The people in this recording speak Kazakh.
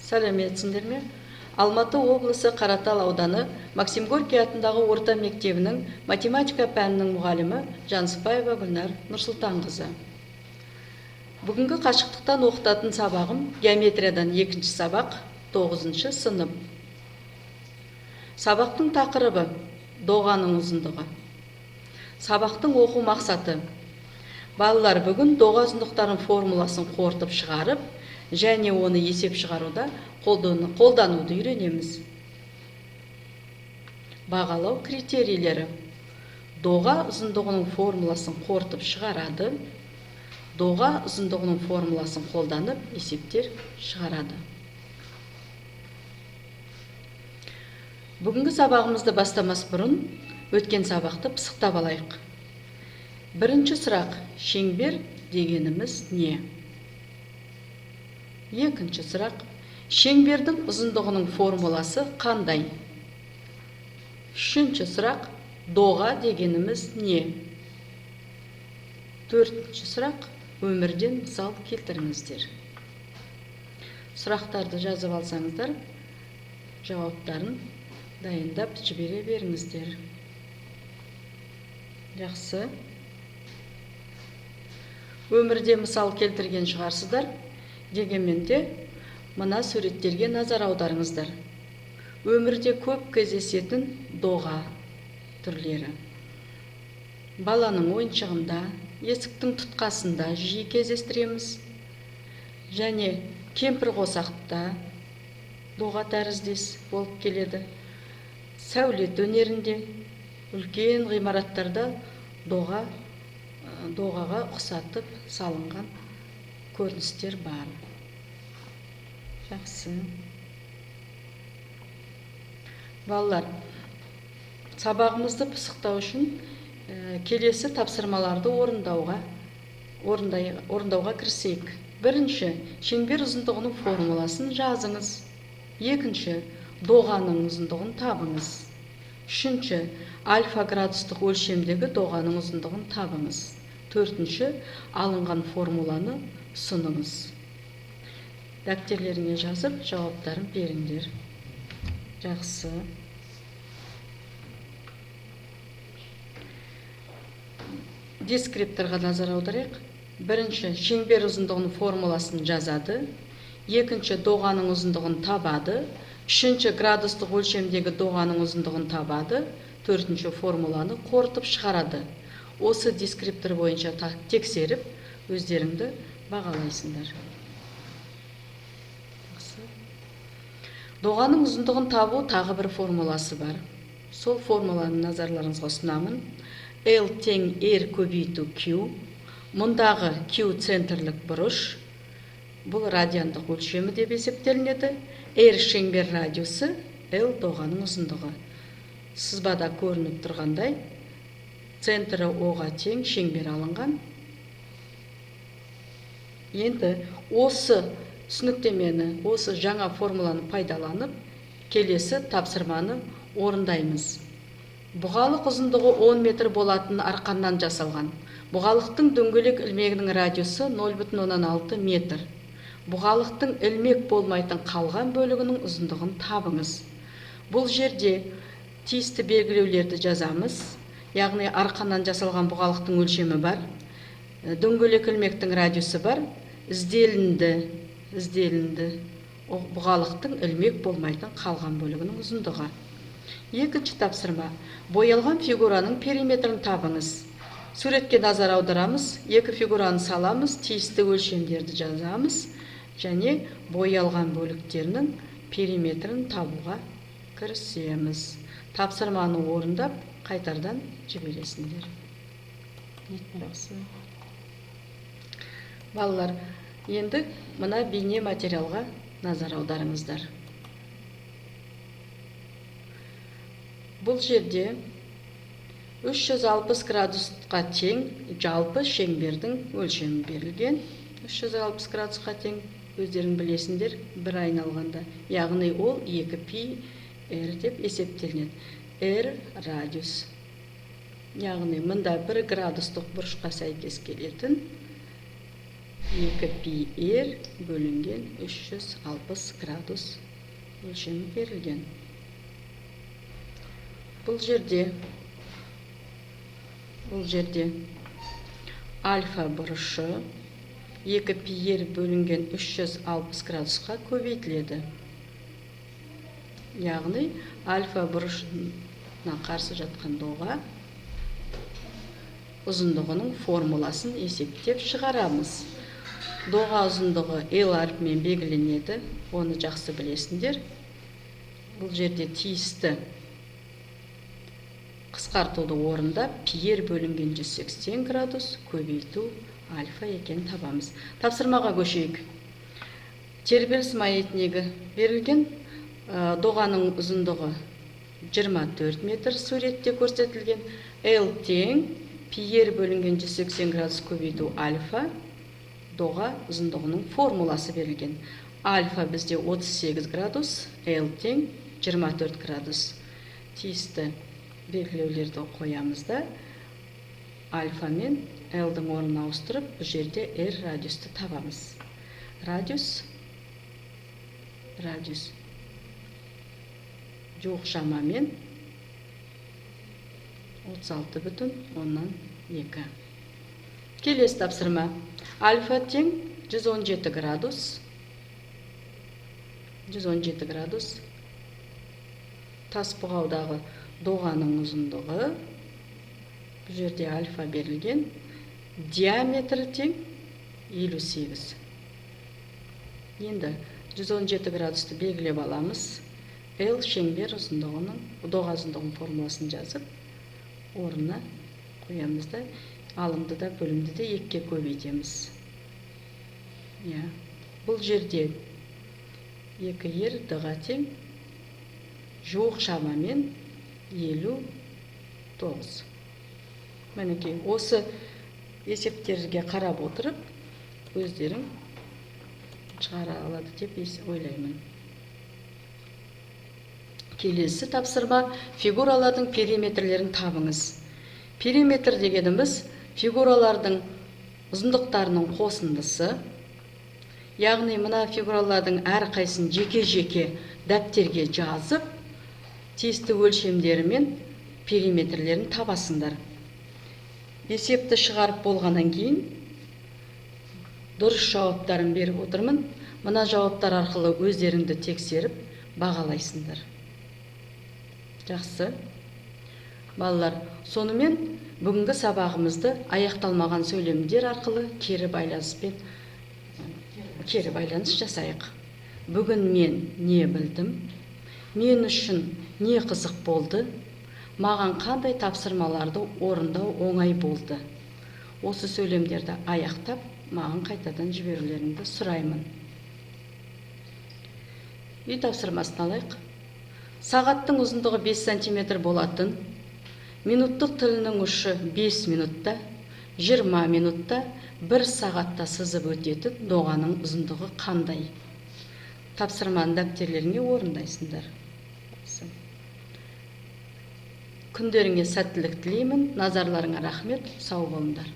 Сәлеметсіңдер ме? Алматы облысы Қаратал ауданы Максим Горький атындағы орта мектебінің математика пәнінің мұғалімі Жанысбаева Гүлнар Нұрсұлтанқызы. Бүгінгі қашықтықтан оқытатын сабағым геометриядан екінші сабақ, 9-шы сынып. Сабақтың тақырыбы доғаның ұзындығы. Сабақтың оқу мақсаты: балалар бүгін доға ұзындықтарының формуласын қорытып шығарып, және оны есеп шығаруда қолдануды үйренеміз. Бағалау критерийлері: доға ұзындығының формуласын қорытып шығарады, доға ұзындығының формуласын қолданып есептер шығарады. Бүгінгі сабағымызды бастамас бұрын өткен сабақты пысықтап алайық. Бірінші сұрақ: шеңбер дегеніміз не? Екінші сұрақ: шеңбердің ұзындығының формуласы қандай? Үшінші сұрақ: доға дегеніміз не? Төртінші сұрақ: өмірден мысал келтіріңіздер. Сұрақтарды жазып алсаңыздар, жауаптарын дайындап жібере беріңіздер. Жақсы. Өмірде мысал келтірген шығарсыздар. Дегенмен де мына суреттерге назар аударыңыздар. Өмірде көп кездесетін доға түрлері. Баланың ойыншығында, есіктің тұтқасында жиі кездестіреміз. Және кемпір қосақта доға тәріздес болып келеді. Сәулет өнерінде, үлкен ғимараттарда доғаға ұқсатып салынған көріністер бар. Жақсы. Балалар, сабағымызды пысықтау үшін келесі тапсырмаларды орындауға кірісейік. Бірінші, шеңбер ұзындығының формуласын жазыңыз. Екінші, доғаның ұзындығын табыңыз. Үшінші, альфа градустық өлшемдегі доғаның ұзындығын табыңыз. Төртінші, алынған формуланы ұсыныңыз. Дәптерлеріңе жазып, жауаптарын беріңдер. Жақсы. Дескрипторға назар аударайық. Бірінші, шеңбер ұзындығының формуласын жазады. Екінші, доғаның ұзындығын табады. Үшінші, градустық өлшемдегі доғаның ұзындығын табады. Төртінші, формуланы қорытып шығарады. Осы дескриптор бойынша тексеріп, өздеріңді бағалайсыңдар. Доғаның ұзындығын табу тағы бір формуласы бар. Сол формуланы назарларыңызға ұсынамын. L тең R көбейту Q. Мұндағы Q центрлік бұрыш, бұл радиандық өлшемі деп есептелінеді. R шеңбер радиусы, L доғаның ұзындығы. Сызбада көрініп тұрғандай, центрі О-ға тең шеңбер алынған. Енді осы түсініктемені, осы жаңа формуланы пайдаланып, келесі тапсырманы орындаймыз. Бұғалық ұзындығы 10 метр болатын арқаннан жасалған. Бұғалықтың дөңгелек ілмегінің радиусы 0,6 метр. Бұғалықтың ілмек болмайтын қалған бөлігінің ұзындығын табыңыз. Бұл жерде тиісті белгілеулерді жазамыз. Яғни арқаннан жасалған бұғалықтың өлшемі бар, дөңгелек ілмектің радиусы бар, ізделінді бұғалықтың ілмек болмайтын қалған бөлігінің ұзындығы. Екінші тапсырма: боялған фигураның периметрін табыңыз. Суретке назар аударамыз, екі фигураны саламыз, тиісті өлшемдерді жазамыз және боялған бөліктерінің периметрін табуға кірісеміз. Тапсырманы орындап, қайтардан жібересіңдер. Жақсы. Балалар, енді мына бейне материалға назар аударыңыздар. Бұл жерде 360 градусқа тең жалпы шеңбердің өлшемі берілген. 360 градусқа тең, өздерің білесіңдер, бір айналғанда. Яғни ол 2 пи r деп есептелінеді. R радиус. Яғни мында 1 градустық бұрышқа сәйкес келетін 2 пи r бөлінген 360 градус өлшемі берілген. Бұл жерде альфа бұрышы 2 пи r бөлінген 360 градусқа көбейтіледі. Яғни альфа бұрышына қарсы жатқан доға ұзындығының формуласын есептеп шығарамыз. Доға ұзындығы L әрпімен белгіленеді, оны жақсы білесіңдер. Бұл жерде тиісті қысқартуды орындап, пи r бөлінген 180 градус көбейту альфа екенін табамыз. Тапсырмаға көшейік. Тербеліс маятнигі берілген, доғаның ұзындығы 24 метр суретте көрсетілген. L тең пи r бөлінген 180 градус көбейту альфа доға ұзындығының формуласы берілген. Альфа бізде 38 градус, L тең 24 градус. Тиісті белгілеулерді қоямыз да, альфа мен L-дің орнын ауыстырып, бұл жерде R радиусты табамыз. Радиус жуық шамамен 36,2. Келесі тапсырма. Альфа тең 117 градус. 117 градус. Тас бұғаудағы доғаның ұзындығы, бұл жерде альфа берілген, диаметрі тең 58. Енді 117 градусты белгілеп аламыз. L шеңбер ұзындығының, доға ұзындығының формуласын жазып, орнына қоямыз да, алымды да бөлімді де екіге көбейтеміз. Бұл жерде 2 R D-ға тең жуық шамамен 59. Мінекей, осы есептерге қарап отырып, өздерің шығара алады деп ойлаймын. Келесі тапсырма фигуралардың периметрлерін табыңыз. Периметр дегеніміз фигуралардың ұзындықтарының қосындысы. Яғни мына фигуралардың әрқайсысын жеке-жеке дәптерге жазып, тиісті өлшемдерімен периметрлерін табасыңдар. Есепті шығарып болғаннан кейін дұрыс жауаптарын беріп отырмын. Мына жауаптар арқылы өздеріңді тексеріп бағалайсыңдар. Жақсы. Балалар, сонымен бүгінгі сабағымызды аяқталмаған сөйлемдер арқылы кері байланыс жасайық. Бүгін мен не білдім? Мен үшін не қызық болды? Маған қандай тапсырмаларды орындау оңай болды? Осы сөйлемдерді аяқтап, маған қайтадан жіберулеріңді сұраймын. Үй тапсырмасын алайық. Сағаттың ұзындығы 5 сантиметр болатын, минуттық тілінің ұшы 5 минутта, 20 минутта, 1 сағатта сызып өтетін доғаның ұзындығы қандай? Тапсырманы дәптерлеріңе орындайсыңдар. Күндеріңе сәттілік тілеймін. Назарларыңа рахмет. Сау болыңдар.